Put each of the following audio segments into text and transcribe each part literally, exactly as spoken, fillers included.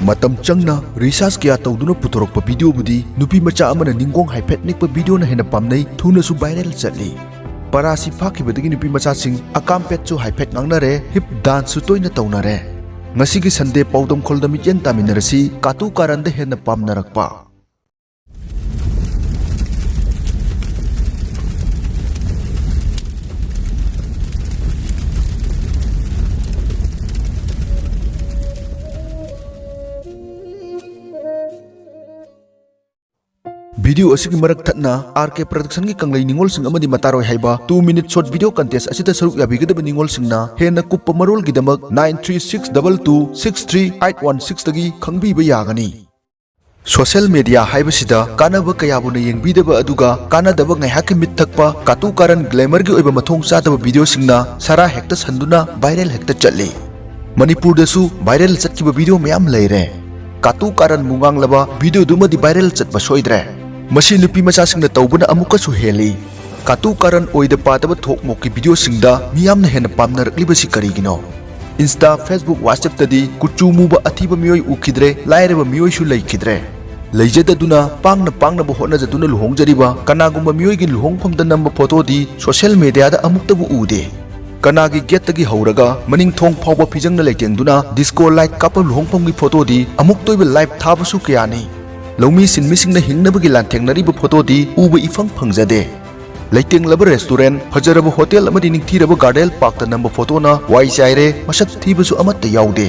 ꯃꯇꯝ ꯆꯪꯅ research ꯀꯌꯥ ꯇꯧꯗꯨꯅ ꯄꯨꯊꯣꯔꯛꯄ videoꯕꯨꯗꯤ ꯅꯨꯄꯤ ꯃꯆꯥ ꯑꯃꯅ ꯅꯤꯡꯒꯣꯡ ꯍꯥꯏꯐꯦꯠ ꯅꯤꯛꯄ videoꯅ ꯍꯦꯟꯅ ꯄꯥꯝꯅꯩ, ꯊꯨꯅꯁꯨ viral ꯆꯠꯂꯤ꯫ ꯄꯥꯔꯥꯁꯤ ꯐꯥꯈꯤꯕꯗꯒꯤ ꯅꯨꯄꯤ ꯃꯆꯥꯁꯤꯡ ꯑꯀꯥꯝ ꯄꯦꯠꯁꯨ ꯍꯥꯏꯐꯦꯠ ꯉꯥꯡꯅꯔꯦ, hip danceꯁꯨ ꯇꯣꯏꯅ ꯇꯧꯅꯔꯦ꯫ ꯉꯁꯤꯒꯤ Sunday ꯄꯥꯎꯗꯝꯈꯣꯜꯗ ꯃꯤꯠꯌꯦꯡ ꯇꯥꯃꯤꯟꯅꯔꯁꯤ, ꯀꯥꯇꯨ ꯀꯥꯔꯟꯗ ꯍꯦꯟꯅ ꯄꯥꯝꯅꯔꯛꯄ꯫ Video ꯑꯁꯤꯒꯤ ꯃꯔꯛ ꯊꯠꯅ R K Productionꯒꯤ ꯀꯪꯂꯩ ꯅꯤꯉꯣꯜꯁꯤꯡ ꯑꯃꯗꯤ ꯃꯇꯥꯔꯣꯏ ꯍꯥꯏꯕ two minute short video contest ꯑꯁꯤꯗ ꯁꯔꯨꯛ ꯌꯥꯕꯤꯒꯗꯕ ꯅꯤꯉꯣꯜꯁꯤꯡꯅ ꯍꯦꯟꯅ ꯀꯨꯞꯄ ꯃꯔꯣꯜꯒꯤꯗꯃꯛ nine three six double two six three eight one sixꯇꯒꯤ ꯈꯪꯕꯤꯕ ꯌꯥꯒꯅꯤ꯫ Social media ꯍꯥꯏꯕꯁꯤꯗ ꯀꯥꯟꯅꯕ ꯀꯌꯥꯕꯨꯅ ꯌꯦꯡꯕꯤꯗꯕ ꯑꯗꯨꯒ ꯀꯥꯟꯅꯗꯕ ꯉꯥꯏꯍꯥꯛꯀꯤ ꯃꯤꯠ ꯊꯛꯄ ꯀꯥꯇꯨ ꯀꯥꯔꯟ glamourꯒꯤ ꯑꯣꯏꯕ ꯃꯊꯣꯡ ꯆꯥꯗꯕ videoꯁꯤꯡꯅ ꯁꯔꯥ ꯍꯦꯛꯇ ꯁꯟꯗꯨꯅ viral ꯍꯦꯛꯇ ꯆꯠꯂꯤ꯫ ꯃꯅꯤꯄꯨꯔꯗꯁꯨ viral ꯆꯠꯈꯤꯕ video ꯃꯌꯥꯝ ꯂꯩꯔꯦ꯫ ꯀꯥꯇꯨ ꯀꯥꯔꯟꯕꯨ ꯉꯥꯡꯂꯕ videoꯗꯨꯃꯗꯤ viral ꯆꯠꯄ ꯁꯣꯏꯗ꯭ꯔꯦ꯫ ꯃꯁꯤ ꯅꯨꯄꯤ ꯃꯆꯥꯁꯤꯡꯅ ꯇꯧꯕꯅ ꯑꯃꯨꯛꯀꯁꯨ ꯍꯦꯜꯂꯤ꯫ ꯀꯥꯇꯨ ꯀꯥꯔꯟ ꯑꯣꯏꯗ ꯄꯥꯗꯕ ꯊꯣꯛ ꯃꯣꯛꯀꯤ videoꯁꯤꯡꯗ ꯃꯤꯌꯥꯝꯅ ꯍꯦꯟꯅ ꯄꯥꯝꯅꯔꯛꯂꯤꯕꯁꯤ ꯀꯔꯤꯒꯤꯅꯣ? Insta, Facebook, WhatsAppꯇꯗꯤ ꯀꯨꯆꯨ ꯃꯨꯕ ꯑꯊꯤꯕ ꯃꯤꯑꯣꯏ ꯎꯈꯤꯗ꯭ꯔꯦ, ꯂꯥꯏꯔꯕ ꯃꯤꯑꯣꯏꯁꯨ ꯂꯩꯈꯤꯗ꯭ꯔꯦ꯫ ꯂꯩꯖꯗꯗꯨꯅ ꯄꯥꯡꯅ ꯄꯥꯡꯅꯕ ꯍꯣꯠꯅꯖꯗꯨꯅ ꯂꯨꯍꯣꯡꯖꯔꯤꯕ ꯀꯅꯥꯒꯨꯝꯕ ꯃꯤꯑꯣꯏꯒꯤ ꯂꯨꯍꯣꯡꯐꯝꯗ ꯅꯝꯕ photoꯗꯤ social mediaꯗ ꯑꯃꯨꯛꯇꯕꯨ ꯎꯗꯦ꯫ ꯀꯅꯥꯒꯤ gateꯇꯒꯤ ꯍꯧꯔꯒ ꯃꯅꯤꯡ ꯊꯣꯡ ꯐꯥꯎꯕ ꯐꯤꯖꯪꯅ ꯂꯩꯇꯦꯡꯗꯨꯅ disco light ꯀꯥꯞꯄ ꯂꯨꯍꯣꯡꯐꯝꯒꯤ photoꯗꯤ ꯑꯃꯨꯛꯇ ꯑꯣꯏꯕ live ꯊꯥꯕꯁꯨ ꯀꯌꯥꯅꯤ꯫ ꯂꯧꯃꯤ ꯁꯤꯟꯃꯤꯁꯤꯡꯅ ꯍꯤꯡꯅꯕꯒꯤ ꯂꯥꯟꯊꯦꯡꯅꯔꯤꯕ photoꯗꯤ ꯎꯕ ꯏꯐꯪ ꯐꯪꯖꯗꯦ꯫ ꯂꯩꯇꯦꯡꯂꯕ restaurant, ꯐꯖꯔꯕ hotel ꯑꯃꯗꯤ ꯅꯤꯡꯊꯤꯔꯕ garden parkꯇ ꯅꯝꯕ photoꯅ ꯋꯥꯏ ꯆꯥꯏꯔꯦ, ꯃꯁꯛ ꯊꯤꯕꯁꯨ ꯑꯃꯠꯇ ꯌꯥꯎꯗꯦ꯫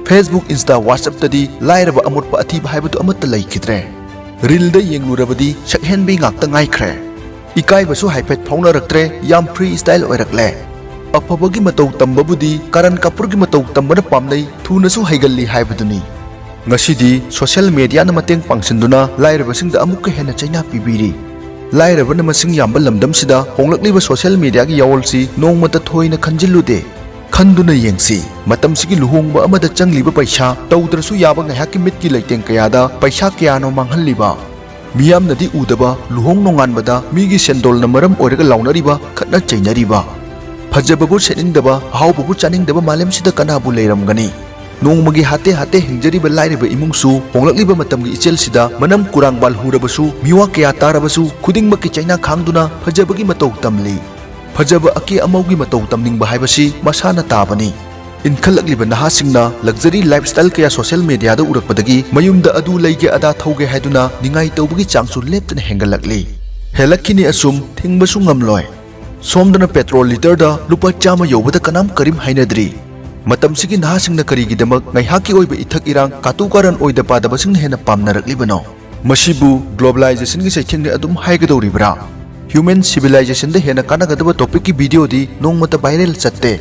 Facebook, Insta, WhatsAppꯇꯗꯤ ꯂꯥꯏꯔꯕ ꯑꯃꯣꯠꯄ ꯑꯊꯤꯕ ꯍꯥꯏꯕꯗꯨ ꯑꯃꯠꯇ ꯂꯩꯈꯤꯗ꯭ꯔꯦ꯫ Reelꯗ ꯌꯦꯡꯂꯨꯔꯕꯗꯤ ꯁꯛꯍꯦꯟꯕꯤ ꯉꯥꯛꯇ ꯉꯥꯏꯈ꯭ꯔꯦ꯫ ꯏꯀꯥꯏꯕꯁꯨ ꯍꯥꯏꯐꯦꯠ ꯐꯥꯎꯅꯔꯛꯇ꯭ꯔꯦ, ꯌꯥꯝ free style ꯑꯣꯏꯔꯛꯂꯦ꯫ ꯑꯐꯕꯒꯤ ꯃꯇꯧ ꯇꯝꯕꯕꯨꯗꯤ ꯀꯥꯔꯟ ꯀꯥꯄꯨꯔꯒꯤ ꯃꯇꯧ ꯇꯝꯕꯅ ꯄꯥꯝꯅꯩ, ꯊꯨꯅꯁꯨ ꯍꯩꯒꯜꯂꯤ ꯍꯥꯏꯕꯗꯨꯅꯤ꯫ ꯉꯁꯤꯗꯤ social mediaꯅ ꯃꯇꯦꯡ ꯄꯥꯡꯁꯤꯟꯗꯨꯅ ꯂꯥꯏꯔꯕꯁꯤꯡꯗ ꯑꯃꯨꯛꯀ ꯍꯦꯟꯅ ꯆꯩꯅꯥ ꯄꯤꯕꯤꯔꯤ꯫ ꯂꯥꯏꯔꯕꯅ ꯃꯁꯤꯡ ꯌꯥꯝꯕ ꯂꯝꯗꯝꯁꯤꯗ ꯍꯣꯡꯂꯛꯂꯤꯕ social mediaꯒꯤ ꯌꯥꯑꯣꯜꯁꯤ ꯅꯣꯡꯃꯇ ꯊꯣꯏꯅ ꯈꯟꯖꯤꯜꯂꯨꯗꯦ꯫ ꯈꯟꯗꯨꯅ ꯌꯦꯡꯁꯤ, ꯃꯇꯝꯁꯤꯒꯤ ꯂꯨꯍꯣꯡꯕ ꯑꯃꯗ ꯆꯪꯂꯤꯕ ꯄꯩꯁꯥ, ꯇꯧꯗ꯭ꯔꯁꯨ ꯌꯥꯕ ꯉꯥꯏꯍꯥꯛꯀꯤ ꯃꯤꯠꯀꯤ ꯂꯩꯇꯦꯡ ꯀꯌꯥꯗ ꯄꯩꯁꯥ ꯀꯌꯥꯅꯣ ꯃꯥꯡꯍꯜꯂꯤꯕ? ꯃꯤꯌꯥꯝꯅꯗꯤ ꯎꯗꯕ ꯂꯨꯍꯣꯡ ꯅꯣꯡꯉꯥꯟꯕꯗ ꯃꯤꯒꯤ ꯁꯦꯟꯗꯣꯜꯅ ꯃꯔꯝ ꯑꯣꯏꯔꯒ ꯂꯥꯎꯅꯔꯤꯕ, ꯈꯠꯅ ꯆꯩꯅꯔꯤꯕ꯫ ꯐꯖꯕꯕꯨ ꯁꯦꯠꯅꯤꯡꯗꯕ, ꯑꯍꯥꯎꯕꯕꯨ ꯆꯥꯅꯤꯡꯗꯕ ꯃꯥꯂꯦꯝꯁꯤꯗ ꯀꯅꯥꯕꯨ ꯂꯩꯔꯝꯒꯅꯤ? ꯅꯣꯡꯃꯒꯤ ꯍꯥꯇꯦ ꯍꯥꯇꯦ ꯍꯤꯡꯖꯔꯤꯕ ꯂꯥꯏꯔꯕ ꯏꯃꯨꯡꯁꯨ ꯍꯣꯡꯂꯛꯂꯤꯕ ꯃꯇꯝꯒꯤ ꯏꯆꯦꯜꯁꯤꯗ ꯃꯅꯝ ꯀꯨꯔꯥꯡꯕꯥꯜ ꯍꯨꯔꯕꯁꯨ, ꯃꯤꯋꯥ ꯀꯌꯥ ꯇꯥꯔꯕꯁꯨ, ꯈꯨꯗꯤꯡꯃꯛꯀꯤ ꯆꯩꯅꯥ ꯈꯥꯡꯗꯨꯅ ꯐꯖꯕꯒꯤ ꯃꯇꯧ ꯇꯝꯂꯤ꯫ ꯐꯖꯕ ꯑꯀꯦ ꯑꯃꯧꯒꯤ ꯃꯇꯧ ꯇꯝꯅꯤꯡꯕ ꯍꯥꯏꯕꯁꯤ ꯃꯁꯥꯅ ꯇꯥꯕꯅꯤ꯫ ꯏꯟꯈꯠꯂꯛꯂꯤꯕ ꯅꯍꯥꯁꯤꯡꯅ luxury lifestyle ꯀꯌꯥ social mediaꯗ ꯎꯔꯛꯄꯗꯒꯤ ꯃꯌꯨꯝꯗ ꯑꯗꯨ ꯂꯩꯒꯦ ꯑꯗꯥ ꯊꯧꯒꯦ ꯍꯥꯏꯗꯨꯅ ꯅꯤꯡꯉꯥꯏ ꯇꯧꯕꯒꯤ ꯆꯥꯡꯁꯨ ꯂꯦꯞꯇꯅ ꯍꯦꯟꯒꯠꯂꯛꯂꯤ꯫ ꯍꯦꯜꯂꯛꯈꯤꯅꯤ ꯑꯁꯨꯝ, ꯊꯤꯡꯕꯁꯨ ꯉꯝꯂꯣꯏ꯫ ꯁꯣꯝꯗꯅ petrol literꯗ ꯂꯨꯄꯥ ꯆꯥꯝꯃ ꯌꯧꯕꯗ ꯀꯅꯥꯝ ꯀꯔꯤꯝ ꯍꯥꯏꯅꯗ꯭ꯔꯤ꯫ ꯃꯇꯝꯁꯤꯒꯤ ꯅꯍꯥꯁꯤꯡꯅ ꯀꯔꯤꯒꯤꯗꯃꯛ ꯉꯥꯏꯍꯥꯛꯀꯤ ꯑꯣꯏꯕ ꯏꯊꯛ ꯏꯔꯥꯡ, ꯀꯥꯇꯨ ꯀꯥꯔꯟ ꯑꯣꯏꯗ ꯄꯥꯗꯕꯁꯤꯡꯅ ꯍꯦꯟꯅ ꯄꯥꯝꯅꯔꯛꯂꯤꯕꯅꯣ? ꯃꯁꯤꯕꯨ globalizationꯒꯤ ꯆꯩꯊꯦꯡꯅ ꯑꯗꯨꯝ ꯍꯥꯏꯒꯗꯧꯔꯤꯕ꯭ꯔꯥ? Human civilizationꯗ ꯍꯦꯟꯅ ꯀꯥꯟꯅꯒꯗꯕ topicꯀꯤ videoꯗꯤ ꯅꯣꯡꯃꯇ viral ꯆꯠꯇꯦ꯫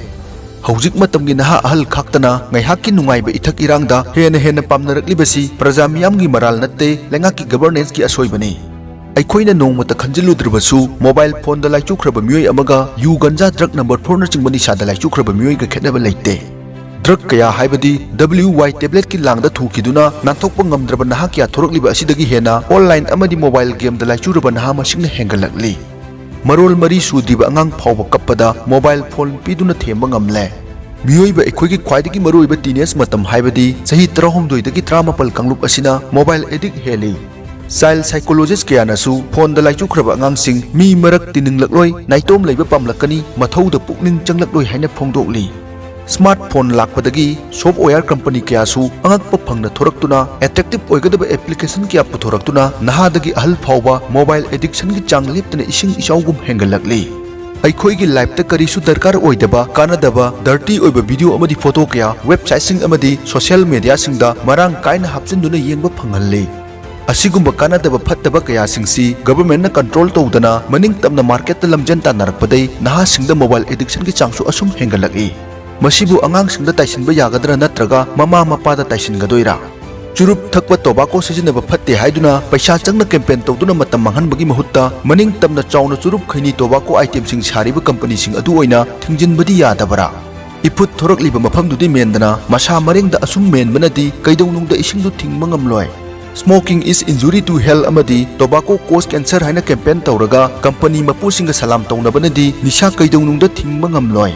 ꯍꯧꯖꯤꯛ ꯃꯇꯝꯒꯤ ꯅꯍꯥ ꯑꯍꯜ ꯈꯥꯛꯇꯅ ꯉꯥꯏꯍꯥꯛꯀꯤ ꯅꯨꯡꯉꯥꯏꯕ ꯏꯊꯛ ꯏꯔꯥꯡꯗ ꯍꯦꯟꯅ ꯍꯦꯟꯅ ꯄꯥꯝꯅꯔꯛꯂꯤꯕꯁꯤ ꯄ꯭ꯔꯖꯥ ꯃꯤꯌꯥꯝꯒꯤ ꯃꯔꯥꯜ ꯅꯠꯇꯦ, ꯂꯩꯉꯥꯛꯀꯤ governanceꯀꯤ ꯑꯁꯣꯏꯕꯅꯤ꯫ ꯑꯩꯈꯣꯏꯅ ꯅꯣꯡꯃꯇ ꯈꯟꯖꯤꯜꯂꯨꯗ꯭ꯔꯕꯁꯨ, mobile phoneꯗ ꯂꯥꯏꯆꯨꯈ꯭ꯔꯕ ꯃꯤꯑꯣꯏ ꯑꯃꯒ ꯌꯨ, ꯒꯟꯖꯥ, drug number fourꯅꯆꯤꯡꯕ ꯅꯤꯁꯥꯗ ꯂꯥꯏꯆꯨꯈ꯭ꯔꯕ ꯃꯤꯑꯣꯏꯒ ꯈꯦꯠꯅꯕ ꯂꯩꯇꯦ꯫ Drug ꯀꯌꯥ ꯍꯥꯏꯕꯗꯤ W Y tabletꯀꯤ ꯂꯥꯡꯗ ꯊꯨꯈꯤꯗꯨꯅ ꯅꯥꯟꯊꯣꯛꯄ ꯉꯝꯗ꯭ꯔꯕ ꯅꯍꯥ ꯀꯌꯥ ꯊꯣꯔꯛꯂꯤꯕ ꯑꯁꯤꯗꯒꯤ ꯍꯦꯟꯅ online ꯑꯃꯗꯤ mobile gameꯗ ꯂꯥꯏꯆꯨꯔꯕ ꯅꯍꯥ ꯃꯁꯤꯡꯅ ꯍꯦꯟꯒꯠꯂꯛꯂꯤ꯫ ꯃꯔꯣꯜ ꯃꯔꯤ ꯁꯨꯗ꯭ꯔꯤꯕ ꯑꯉꯥꯡ ꯐꯥꯎꯕ ꯀꯞꯄꯗ mobile phone ꯄꯤꯗꯨꯅ ꯊꯦꯝꯕ ꯉꯝꯂꯦ꯫ ꯃꯤꯑꯣꯏꯕ ꯑꯩꯈꯣꯏꯒꯤ ꯈ꯭ꯋꯥꯏꯗꯒꯤ ꯃꯔꯨꯑꯣꯏꯕ teenage ꯃꯇꯝ ꯍꯥꯏꯕꯗꯤ ꯆꯍꯤ ꯇꯔꯥꯍꯨꯝꯗꯣꯏꯗꯒꯤ ꯇꯔꯥꯃꯥꯄꯜ ꯀꯥꯡꯂꯨꯞ ꯑꯁꯤꯅ mobile addict ꯍꯦꯜꯂꯤ꯫ Child psychologist ꯀꯌꯥꯅꯁꯨ phoneꯗ ꯂꯥꯏꯆꯨꯈ꯭ꯔꯕ ꯑꯉꯥꯡꯁꯤꯡ ꯃꯤ ꯃꯔꯛ ꯇꯤꯟꯅꯤꯡꯂꯛꯂꯣꯏ, ꯅꯥꯏꯇꯣꯝ ꯂꯩꯕ ꯄꯥꯝꯂꯛꯀꯅꯤ, ꯃꯊꯧꯗ ꯄꯨꯛꯅꯤꯡ ꯆꯪꯂꯛꯂꯣꯏ ꯍꯥꯏꯅ ꯐꯣꯡꯗꯣꯛꯂꯤ꯫ Smartphone ꯂꯥꯛꯄꯗꯒꯤ software company ꯀꯌꯥꯁꯨ ꯑꯉꯛꯄ ꯐꯪꯅ ꯊꯣꯔꯛꯇꯨꯅ, attractive ꯑꯣꯏꯒꯗꯕ application ꯀꯌꯥ ꯄꯨꯊꯣꯔꯛꯇꯨꯅ ꯅꯍꯥꯗꯒꯤ ꯑꯍꯜ ꯐꯥꯎꯕ mobile addictionꯒꯤ ꯆꯥꯡ ꯂꯦꯞꯇꯅ ꯏꯁꯤꯡ ꯏꯆꯥꯎꯒꯨꯝ ꯍꯦꯟꯒꯠꯂꯛꯂꯤ꯫ ꯑꯩꯈꯣꯏꯒꯤ lifeꯇ ꯀꯔꯤꯁꯨ ꯗꯔꯀꯥꯔ ꯑꯣꯏꯗꯕ, ꯀꯥꯟꯅꯗꯕ, dirty ꯑꯣꯏꯕ video ꯑꯃꯗꯤ photo ꯀꯌꯥ websiteꯁꯤꯡ ꯑꯃꯗꯤ social mediaꯁꯤꯡꯗ ꯃꯔꯥꯡ ꯀꯥꯏꯅ ꯍꯥꯞꯆꯤꯟꯗꯨꯅ ꯌꯦꯡꯕ ꯐꯪꯍꯜꯂꯤ꯫ ꯑꯁꯤꯒꯨꯝꯕ ꯀꯥꯟꯅꯗꯕ ꯐꯠꯇꯕ ꯀꯌꯥꯁꯤꯡꯁꯤ governmentꯅ control ꯇꯧꯗꯅ ꯃꯅꯤꯡ ꯇꯝꯅ marketꯇ ꯂꯝꯖꯦꯟ ꯇꯥꯟꯅꯔꯛꯄꯗꯩ ꯅꯍꯥꯁꯤꯡꯗ mobile addictionꯒꯤ ꯆꯥꯡꯁꯨ ꯑꯁꯨꯝ ꯍꯦꯟꯒꯠꯂꯛꯏ꯫ ꯃꯁꯤꯕꯨ ꯑꯉꯥꯡꯁꯤꯡꯗ ꯇꯥꯏꯁꯤꯟꯕ ꯌꯥꯒꯗ꯭ꯔꯥ ꯅꯠꯇ꯭ꯔꯒ ꯃꯃꯥ ꯃꯄꯥꯗ ꯇꯥꯏꯁꯤꯟꯒꯗꯣꯏꯔꯥ? ꯆꯨꯔꯨꯞ ꯊꯛꯄ, tobacco ꯁꯤꯖꯤꯟꯅꯕ ꯐꯠꯇꯦ ꯍꯥꯏꯗꯨꯅ ꯄꯩꯁꯥ ꯆꯪꯅ campaign ꯇꯧꯗꯨꯅ ꯃꯇꯝ ꯃꯥꯡꯍꯟꯕꯒꯤ ꯃꯍꯨꯠꯇ ꯃꯅꯤꯡ ꯇꯝꯅ ꯆꯥꯎꯅ ꯆꯨꯔꯨꯞ, ꯈꯩꯅꯤ, tobacco itemꯁꯤꯡ ꯁꯥꯔꯤꯕ companyꯁꯤꯡ ꯑꯗꯨ ꯑꯣꯏꯅ ꯊꯤꯡꯖꯤꯟꯕꯗꯤ ꯌꯥꯗꯕꯔꯥ? ꯏꯐꯨꯠ ꯊꯣꯔꯛꯂꯤꯕ ꯃꯐꯝꯗꯨꯗꯤ ꯃꯦꯟꯗꯅ ꯃꯁꯥ ꯃꯔꯦꯡꯗ ꯑꯁꯨꯝ ꯃꯦꯟꯕꯅꯗꯤ ꯀꯩꯗꯧꯅꯨꯡꯗ ꯏꯁꯤꯡꯗꯨ ꯊꯤꯡꯕ ꯉꯝꯂꯣꯏ꯫ Smoking is injury to health ꯑꯃꯗꯤ tobacco cause cancer ꯍꯥꯏꯅ campaign ꯇꯧꯔꯒ company ꯃꯄꯨꯁꯤꯡꯒ ꯁꯂꯥꯝ ꯇꯧꯅꯕꯅꯗꯤ ꯅꯤꯁꯥ ꯀꯩꯗꯧꯅꯨꯡꯗ ꯊꯤꯡꯕ ꯉꯝꯂꯣꯏ꯫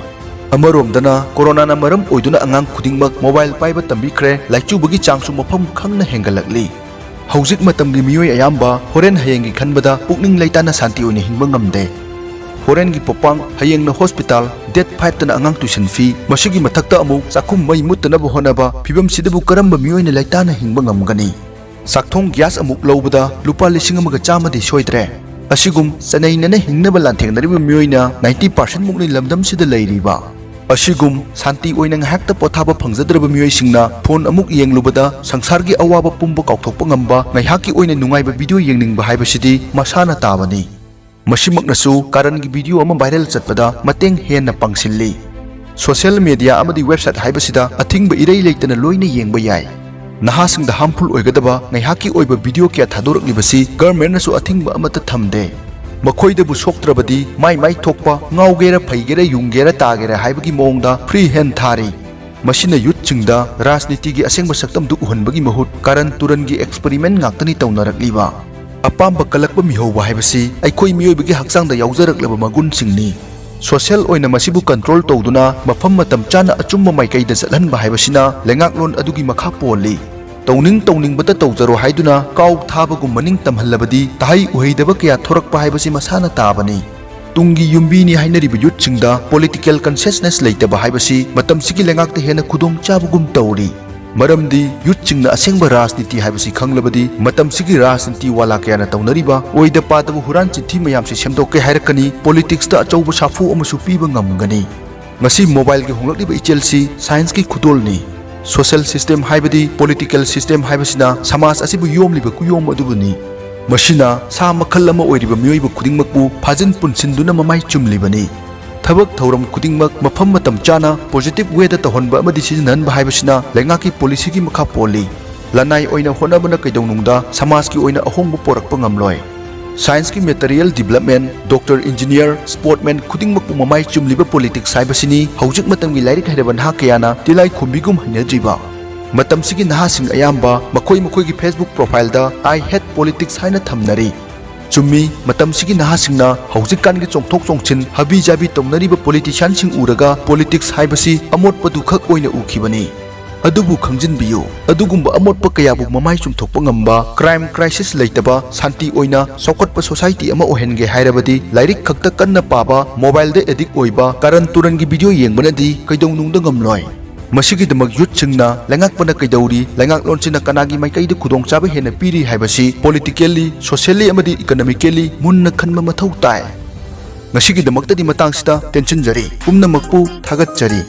ꯑꯃꯔꯣꯝꯗꯅ, ꯀꯣꯔꯣꯅꯥꯅ ꯃꯔꯝ ꯑꯣꯏꯗꯨꯅ ꯑꯉꯥꯡ ꯈꯨꯗꯤꯡꯃꯛ ꯃꯣꯕꯥꯏꯜ ꯄꯥꯏꯕ ꯇꯝꯕꯤꯈ꯭ꯔꯦ, ꯂꯥꯏꯆꯨꯕꯒꯤ ꯆꯥꯡꯁꯨ ꯃꯐꯝ ꯈꯪꯅ ꯍꯦꯟꯒꯠꯂꯛꯂꯤ꯫ ꯍꯧꯖꯤꯛ ꯃꯇꯝꯒꯤ ꯃꯤꯑꯣꯏ ꯑꯌꯥꯝꯕ ꯍꯣꯔꯦꯟ ꯍꯌꯦꯡꯒꯤ ꯈꯟꯕꯗ ꯄꯨꯛꯅꯤꯡ ꯂꯩꯇꯥꯅ ꯁꯥꯟꯇꯤ ꯑꯣꯏꯅ ꯍꯤꯡꯕ ꯉꯝꯗꯦ꯫ ꯍꯣꯔꯦꯟꯒꯤ ꯄꯣꯄꯥꯡ, ꯍꯌꯦꯡꯅ ꯍꯣꯁꯄꯤꯇꯥꯜ, ꯗꯦꯠ ꯐꯥꯏꯚꯇꯅ ꯑꯉꯥꯡ ꯇꯨꯏꯁꯟ ꯐꯤ, ꯃꯁꯤꯒꯤ ꯃꯊꯛꯇ ꯑꯃꯨꯛ ꯆꯥꯛꯈꯨꯝ ꯃꯩ ꯃꯨꯠꯇꯅꯕ ꯍꯣꯠꯅꯕ, ꯐꯤꯕꯝꯁꯤꯗꯕꯨ ꯀꯔꯝꯕ ꯃꯤꯑꯣꯏꯅ ꯂꯩꯇꯥꯅ ꯍꯤꯡꯕ ꯉꯝꯒꯅꯤ? ꯆꯥꯛꯊꯣꯡ ꯒ꯭ꯌꯥꯁ ꯑꯃꯨꯛ ꯂꯧꯕꯗ ꯂꯨꯄꯥ ꯂꯤꯁꯤꯡ ꯑꯃꯒ ꯆꯥꯝꯃꯗꯤ ꯁꯣꯏꯗ꯭ꯔꯦ꯫ ꯑꯁꯤꯒꯨꯝ ꯆꯅꯩꯅꯅ ꯍꯤꯡꯅꯕ ꯂꯥꯟꯊꯦꯡꯅꯔꯤꯕ ꯃꯤꯑꯣꯏꯅ ninety percent ꯃꯨꯛꯅꯤ ꯂꯝꯗꯝꯁꯤꯗ ꯂꯩꯔꯤꯕ꯫ ꯑꯁꯤꯒꯨꯝ ꯁꯥꯟꯇꯤ ꯑꯣꯏꯅ ꯉꯥꯏꯍꯥꯛꯇ ꯄꯣꯊꯥꯕ ꯐꯪꯖꯗ꯭ꯔꯕ ꯃꯤꯑꯣꯏꯁꯤꯡꯅ ꯐꯣꯟ ꯑꯃꯨꯛ ꯌꯦꯡꯂꯨꯕꯗ ꯁꯪꯁꯥꯔꯒꯤ ꯑꯋꯥꯕ ꯄꯨꯝꯕ ꯀꯥꯎꯊꯣꯛꯄ ꯉꯝꯕ, ꯉꯥꯏꯍꯥꯛꯀꯤ ꯑꯣꯏꯅ ꯅꯨꯡꯉꯥꯏꯕ ꯚꯤꯗꯤꯑꯣ ꯌꯦꯡꯅꯤꯡꯕ ꯍꯥꯏꯕꯁꯤꯗꯤ ꯃꯁꯥꯅ ꯇꯥꯕꯅꯤ꯫ ꯃꯁꯤꯃꯛꯅꯁꯨ ꯀꯥꯔꯟꯒꯤ ꯚꯤꯗꯤꯑꯣ ꯑꯃ ꯚꯥꯏꯔꯦꯜ ꯆꯠꯄꯗ ꯃꯇꯦꯡ ꯍꯦꯟꯅ ꯄꯥꯡꯁꯤꯜꯂꯤ꯫ ꯁꯣꯁꯤꯌꯦꯜ ꯃꯤꯗꯤꯌꯥ ꯑꯃꯗꯤ ꯋꯦꯕꯁꯥꯏꯠ ꯍꯥꯏꯕꯁꯤꯗ ꯑꯊꯤꯡꯕ ꯏꯔꯩ ꯂꯩꯇꯅ ꯂꯣꯏꯅ ꯌꯦꯡꯕ ꯌꯥꯏ꯫ ꯅꯍꯥꯁꯤꯡꯗ ꯍꯥꯝꯐꯨꯜ ꯑꯣꯏꯒꯗꯕ ꯉꯥꯏꯍꯥꯛꯀꯤ ꯑꯣꯏꯕ ꯚꯤꯗꯤꯑꯣ ꯀꯌꯥ ꯊꯥꯗꯣꯔꯛꯂꯤꯕꯁꯤ ꯒꯚꯔꯟꯃꯦꯟꯠꯅꯁꯨ ꯑꯊꯤꯡꯕ ꯑꯃꯠꯇ ꯊꯝꯗꯦ꯫ ꯃꯈꯣꯏꯗꯕꯨ ꯁꯣꯛꯇ꯭ꯔꯕꯗꯤ ꯃꯥꯏ ꯃꯥꯏ ꯊꯣꯛꯄ ꯉꯥꯎꯒꯦꯔꯥ, ꯐꯩꯒꯦꯔꯥ, ꯌꯨꯡꯒꯦꯔꯥ, ꯇꯥꯒꯦꯔꯥ ꯍꯥꯏꯕꯒꯤ ꯃꯑꯣꯡꯗ ꯐ꯭ꯔꯤ ꯍꯦꯟ ꯊꯥꯔꯤ꯫ ꯃꯁꯤꯅ ꯌꯨꯠꯁꯤꯡꯗ ꯔꯥꯖꯅꯤꯇꯤꯒꯤ ꯑꯁꯦꯡꯕ ꯁꯛꯇꯝꯗꯨ ꯎꯍꯟꯕꯒꯤ ꯃꯍꯨꯠ ꯀꯥꯔꯟ ꯇꯨꯔꯟꯒꯤ ꯑꯦꯛꯁꯄꯔꯤꯃꯦꯟꯠ ꯉꯥꯛꯇꯅꯤ ꯇꯧꯅꯔꯛꯂꯤꯕ꯫ ꯑꯄꯥꯝꯕ ꯀꯜꯂꯛꯄ ꯃꯤꯍꯧꯕ ꯍꯥꯏꯕꯁꯤ ꯑꯩꯈꯣꯏ ꯃꯤꯑꯣꯏꯕꯒꯤ ꯍꯛꯆꯥꯡꯗ ꯌꯥꯎꯖꯔꯛꯂꯕ ꯃꯒꯨꯟꯁꯤꯡꯅꯤ꯫ ꯁꯣꯁꯤꯌꯦꯜ ꯑꯣꯏꯅ ꯃꯁꯤꯕꯨ ꯀꯟꯇ꯭ꯔꯣꯜ ꯇꯧꯗꯨꯅ ꯃꯐꯝ ꯃꯇꯝ ꯆꯥꯅ ꯑꯆꯨꯝꯕ ꯃꯥꯏꯀꯩꯗ ꯆꯠꯍꯟꯕ ꯍꯥꯏꯕꯁꯤꯅ ꯂꯩꯉꯥꯛꯂꯣꯟ ꯑꯗꯨꯒꯤ ꯃꯈꯥ ꯄꯣꯜꯂꯤ꯫ ꯇꯧꯅꯤꯡ ꯇꯧꯅꯤꯡꯕꯇ ꯇꯧꯖꯔꯣ ꯍꯥꯏꯗꯨꯅ ꯀꯥꯎ ꯊꯥꯕꯒꯨꯝ ꯃꯅꯤꯡ ꯇꯝꯍꯜꯂꯕꯗꯤ ꯇꯍꯩ ꯎꯍꯩꯗꯕ ꯀꯌꯥ ꯊꯣꯔꯛꯄ ꯍꯥꯏꯕꯁꯤ ꯃꯁꯥꯅ ꯇꯥꯕꯅꯤ꯫ ꯇꯨꯡꯒꯤ ꯌꯨꯝꯕꯤꯅꯤ ꯍꯥꯏꯅꯔꯤꯕ ꯌꯨꯠꯁꯤꯡꯗ ꯄꯣꯂꯤꯇꯤꯀꯦꯜ ꯀꯟꯁꯤꯌꯁꯅꯦꯁ ꯂꯩꯇꯕ ꯍꯥꯏꯕꯁꯤ ꯃꯇꯝꯁꯤꯒꯤ ꯂꯩꯉꯥꯛꯇ ꯍꯦꯟꯅ ꯈꯨꯗꯣꯡ ꯆꯥꯕꯒꯨꯝ ꯇꯧꯔꯤ꯫ ꯃꯔꯝꯗꯤ ꯌꯨꯠꯁꯤꯡꯅ ꯑꯁꯦꯡꯕ ꯔꯥꯖꯅꯤꯇꯤ ꯍꯥꯏꯕꯁꯤ ꯈꯪꯂꯕꯗꯤ ꯃꯇꯝꯁꯤꯒꯤ ꯔꯥꯖꯅꯤꯇꯤ ꯋꯥꯂꯥ ꯀꯌꯥꯅ ꯇꯧꯅꯔꯤꯕ ꯑꯣꯏꯗ ꯄꯥꯗꯕ ꯍꯨꯔꯥꯟ ꯆꯤꯟꯊꯤ ꯃꯌꯥꯝꯁꯤ ꯁꯦꯝꯗꯣꯛꯀꯦ ꯍꯥꯏꯔꯛꯀꯅꯤ, ꯄꯣꯂꯤꯇꯤꯛꯁꯇ ꯑꯆꯧꯕ ꯁꯥꯐꯨ ꯑꯃꯁꯨ ꯄꯤꯕ ꯉꯝꯒꯅꯤ꯫ ꯉꯁꯤ ꯃꯣꯕꯥꯏꯜꯒꯤ ꯍꯣꯡꯂꯛꯂꯤꯕ ꯏꯆꯦꯜꯁꯤ ꯁꯥꯏꯟꯁꯀꯤ ꯈꯨꯗꯣꯜꯅꯤ꯫ ꯁꯣꯁꯤꯌꯦꯜ ꯁꯤꯁꯇꯦꯝ ꯍꯥꯏꯕꯗꯤ ꯄꯣꯂꯤꯇꯤꯀꯦꯜ ꯁꯤꯁꯇꯦꯝ ꯍꯥꯏꯕꯁꯤꯅ ꯁꯃꯥꯖ ꯑꯁꯤꯕꯨ ꯌꯣꯝꯂꯤꯕ ꯀꯨꯌꯣꯝ ꯑꯗꯨꯕꯨꯅꯤ꯫ ꯃꯁꯤꯅ ꯁꯥ ꯃꯈꯜ ꯑꯃ ꯑꯣꯏꯔꯤꯕ ꯃꯤꯑꯣꯏꯕ ꯈꯨꯗꯤꯡꯃꯛꯄꯨ ꯐꯥꯖꯤꯟ ꯄꯨꯟꯁꯤꯟꯗꯨꯅ ꯃꯃꯥꯏ ꯆꯨꯝꯂꯤꯕꯅꯤ꯫ ꯊꯕꯛ ꯊꯧꯔꯝ ꯈꯨꯗꯤꯡꯃꯛ ꯃꯐꯝ ꯃꯇꯝ ꯆꯥꯅ ꯄꯣꯖꯤꯇꯤꯚ ꯋꯦꯗ ꯇꯧꯍꯟꯕ ꯑꯃꯗꯤ ꯁꯤꯖꯤꯟꯅꯍꯟꯕ ꯍꯥꯏꯕꯁꯤꯅ ꯂꯩꯉꯥꯛꯀꯤ ꯄꯣꯂꯤꯁꯤꯒꯤ ꯃꯈꯥ ꯄꯣꯜꯂꯤ꯫ ꯂꯅꯥꯏ ꯑꯣꯏꯅ ꯍꯣꯠꯅꯕꯅ ꯀꯩꯗꯧꯅꯨꯡꯗ ꯁꯃꯥꯖꯀꯤ ꯑꯣꯏꯅ ꯑꯍꯣꯡꯕ ꯄꯣꯔꯛꯄ ꯉꯝꯂꯣꯏ꯫ ꯁꯥꯏꯟꯁꯀꯤ ꯃꯦꯇꯔꯤꯌꯦꯜ ꯗꯤꯕꯂꯞꯃꯦꯟ, ꯗꯣꯛꯇꯔ, ꯏꯟꯖꯤꯅꯤꯌꯔ, ꯁ꯭ꯄꯣꯔꯠꯃꯦꯟ ꯈꯨꯗꯤꯡꯃꯛꯄꯨ ꯃꯃꯥꯏ ꯆꯨꯝꯂꯤꯕ ꯄꯣꯂꯤꯇꯤꯛꯁ ꯍꯥꯏꯕꯁꯤꯅꯤ ꯍꯧꯖꯤꯛ ꯃꯇꯝꯒꯤ ꯂꯥꯏꯔꯤꯛ ꯍꯩꯔꯕ ꯅꯍꯥ ꯀꯌꯥꯅ ꯇꯤꯂꯥꯏꯈꯣꯝꯕꯤꯒꯨꯝ ꯍꯩꯅꯗ꯭ꯔꯤꯕ꯫ ꯃꯇꯝꯁꯤꯒꯤ ꯅꯍꯥꯁꯤꯡ ꯑꯌꯥꯝꯕ ꯃꯈꯣꯏ ꯃꯈꯣꯏꯒꯤ ꯐꯦꯁꯕꯨꯛ ꯄ꯭ꯔꯣꯐꯥꯏꯜꯗ "I hate politics" ꯍꯥꯏꯅ ꯊꯝꯅꯔꯤ꯫ ꯆꯨꯝꯃꯤ, ꯃꯇꯝꯁꯤꯒꯤ ꯅꯍꯥꯁꯤꯡꯅ ꯍꯧꯖꯤꯛꯀꯥꯟꯒꯤ ꯆꯣꯡꯊꯣꯛ ꯆꯣꯡꯁꯤꯟ, ꯍꯥꯕꯤ ꯖꯥꯕꯤ ꯇꯧꯅꯔꯤꯕ politicianꯁꯤꯡ ꯎꯔꯒ politics ꯍꯥꯏꯕꯁꯤ ꯑꯃꯣꯠꯄꯗꯨ ꯈꯛ ꯑꯣꯏꯅ ꯎꯈꯤꯕꯅꯤ꯫ ꯑꯗꯨꯕꯨ ꯈꯪꯖꯤꯟꯕꯤꯌꯨ, ꯑꯗꯨꯒꯨꯝꯕ ꯑꯃꯣꯠꯄ ꯀꯌꯥꯕꯨ ꯃꯃꯥꯏ ꯆꯨꯝꯊꯣꯛꯄ ꯉꯝꯕ, crime crisis ꯂꯩꯇꯕ, ꯁꯥꯟꯇꯤ ꯑꯣꯏꯅ ꯆꯥꯎꯈꯠꯄ society ꯑꯃ ꯑꯣꯏꯍꯟꯒꯦ ꯍꯥꯏꯔꯕꯗꯤ ꯂꯥꯏꯔꯤꯛ ꯈꯛꯇ ꯀꯟꯅ ꯄꯥꯕ, mobileꯗ addict ꯑꯣꯏꯕ, ꯀꯔꯟ ꯇꯨꯔꯟꯒꯤ video ꯌꯦꯡꯕꯅꯗꯤ ꯀꯩꯗꯧꯅꯨꯡꯗ ꯉꯝꯂꯣꯏ꯫ ꯃꯁꯤꯒꯤꯗꯃꯛ youthꯁꯤꯡꯅ ꯂꯩꯉꯥꯛꯄꯅ ꯀꯩꯗꯧꯔꯤ, ꯂꯩꯉꯥꯛꯂꯣꯟꯁꯤꯅ ꯀꯅꯥꯒꯤ ꯃꯥꯏꯀꯩꯗ ꯈꯨꯗꯣꯡꯆꯥꯕ ꯍꯦꯟꯅ ꯄꯤꯔꯤ ꯍꯥꯏꯕꯁꯤ politically, socially ꯑꯃꯗꯤ economically ꯃꯨꯟꯅ ꯈꯟꯕ ꯃꯊꯧ ꯇꯥꯏ꯫ ꯉꯁꯤꯒꯤꯗꯃꯛꯇꯗꯤ ꯃꯇꯥꯡꯁꯤꯗ ꯇꯦꯟꯁꯤꯟꯖꯔꯤ꯫ ꯄꯨꯝꯅꯃꯛꯄꯨ ꯊꯥꯒꯠꯆꯔꯤ꯫